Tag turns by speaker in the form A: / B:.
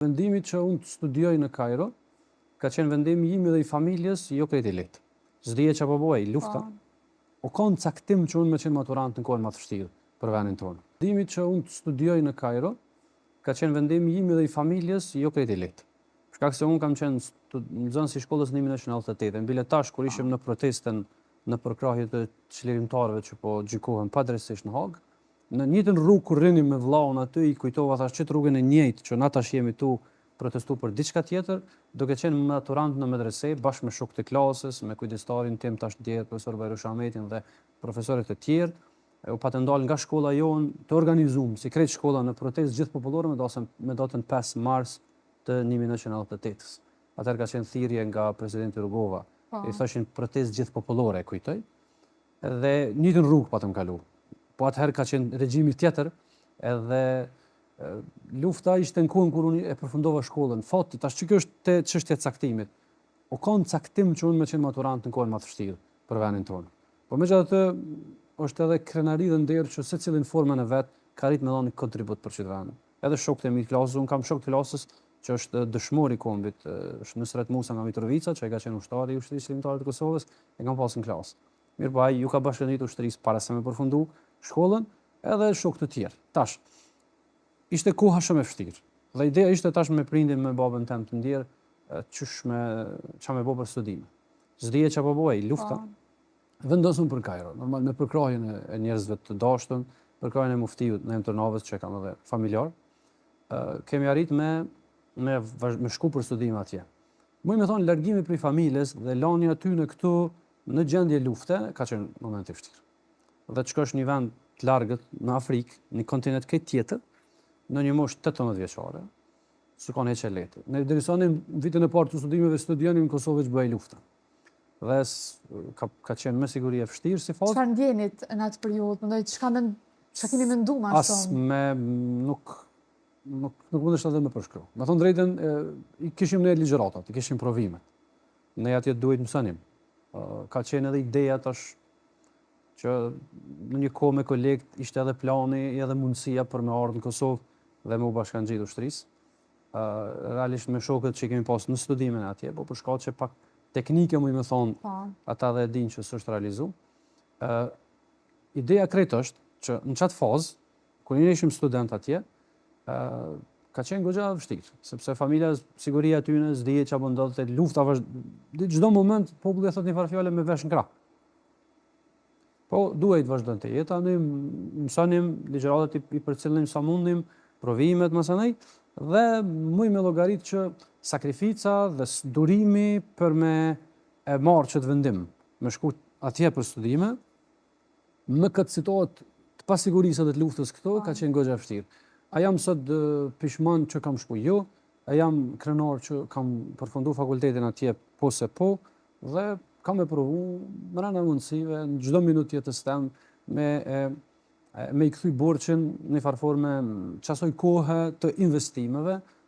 A: Vendimi që unë të studioj në Kajro, ka qenë vendimi imi dhe i familjes, jo krejt i lehtë. S'dije çka po bohej, lufta. U kanë caktim që unë me qenë maturant në kohën më të vështirë për vendin tonë. Vendimi që unë të studioj në Kajro, ka qenë vendimi imi dhe i familjes, jo krejt i lehtë. Për shkak se unë kam qenë nxënës i shkollës në 1998, bile tash kur ishim në protestën në përkrahje të çlirimtarëve që po gjykohen padrejtësisht në Hagë, në njëjtën rrugë kur rrinim me vllaun aty, i kujtova, thash, qëtë rrugën e njëjtë që na tash jemi tu protestu për diçka tjetër, duke qenë maturant në medrese, bashkë me shokët e klasës, me kujdestarin tim tash ndjerë, profesor Bajrush Ahmetin dhe profesorët e tjerë, u patën dalë nga shkolla jonë të organizum, si krejt shkolla, në protestë gjithë popullore me datën 5 mars të 1998-ës. Atëherë ka qenë thirrje nga presidenti Rugova. I thoshin protestë gjithë popullore, e kujtoj. Dhe njëjtën rrugë patëm kalu. Po atëherë ka qenë regjimi tjetër, edhe lufta ishte në kohën kur unë e përfundova shkollën. Fati, tash që kjo është te çështja e caktimit. U kanë caktim që unë me qenë maturant në kohën më të vështirë për vendin tonë. Po megjithatë është edhe krenari dhe nder që secili në formën e vet ka arrit me dhënë një kontribut për qëtë vend. Edhe shokët e mi të klasës, unë kam shok të klasës që është dëshmor i kombit, është Nusret Musa nga Mitrovica, që ai ka qenë ushtar i Ushtrisë Çlirimtare të Kosovës, e kam pasë në klasë. Mirë po ai ju ka bashkëngjitur ushtrisë para se me përfundu shkollën, edhe shokë të tjerë. Tash, ishte koha shumë e vështirë. Dhe ideja ishte tash me prindin, me babën tem të ndjerë, qysh me, qa me bo për studime. S'dije çka po bohej, lufta. Vendosëm për Kajro, normal me përkrahjen e njerëzve të dashtun, përkrahjen e muftiut Naim Tërnavës, që e kam edhe familjar, kemi arrit me shku për studime atje. Muj me thonë, largimi prej familjes dhe lanja aty në këtu në gjendje lufte, ka qenë moment i vështirë. Dhe të shkosh një vend të largët në Afrikë, një kontinent krejt tjetër, në një moshë 18 vjeçare, s'u kanë hiç e lehtë. Ne derisa ne vitin e parë të studimeve studionim në Kosovë që bëhej lufta. Dhe ka qenë me siguri e vështirë si fazë.
B: Çfarë ndjenit në atë periudhë? Mendoj çka keni menduar më
A: As
B: shumë?
A: Me nuk mundesh edhe me përshkru. Me thonë drejtën, i kishim ne ligjëratat, i kishim provimet. Ne atje duhet mësonim. Ka qenë edhe ideja tash që në një kohë me kolegët ishte edhe plani, edhe mundësia për me ardhë në Kosovë dhe me u bashkangjit ushtrisë. Realisht me shokët që kemi pas në studimin atje, po për shkaqe pak teknike, muj me thonë, ata dhe e din që s'është realizu. Ideja krejt është që në qatë fazë, kur ne ishim student atje, ka qenë goxha vështirë, sepse familja, siguria e tyre, s'dije çka po ndodhte, lufta çdo moment populli e thot një farë fjale me vesh në krah. Po duhej të vazhdonte jeta, ne mësonim, ligjëratat i përcillnim sa mundim, provimet masanej, dhe muj me llogarit që sakrifica dhe durimi për me e marrë qëtë vendim, me shku atje për studime, në këtë situatë të pasigurisë dhe të luftës këto, ka qenë goxha vështirë. A jam sot pishman që kam shku? Jo. A jam krenar që kam përfundu fakultetin atje? Po se po. Dhe kam e provu mrena mundësive në çdo minutë jetës tem me i kthy borxhin në një farë forme qasoj kohe të investimeve.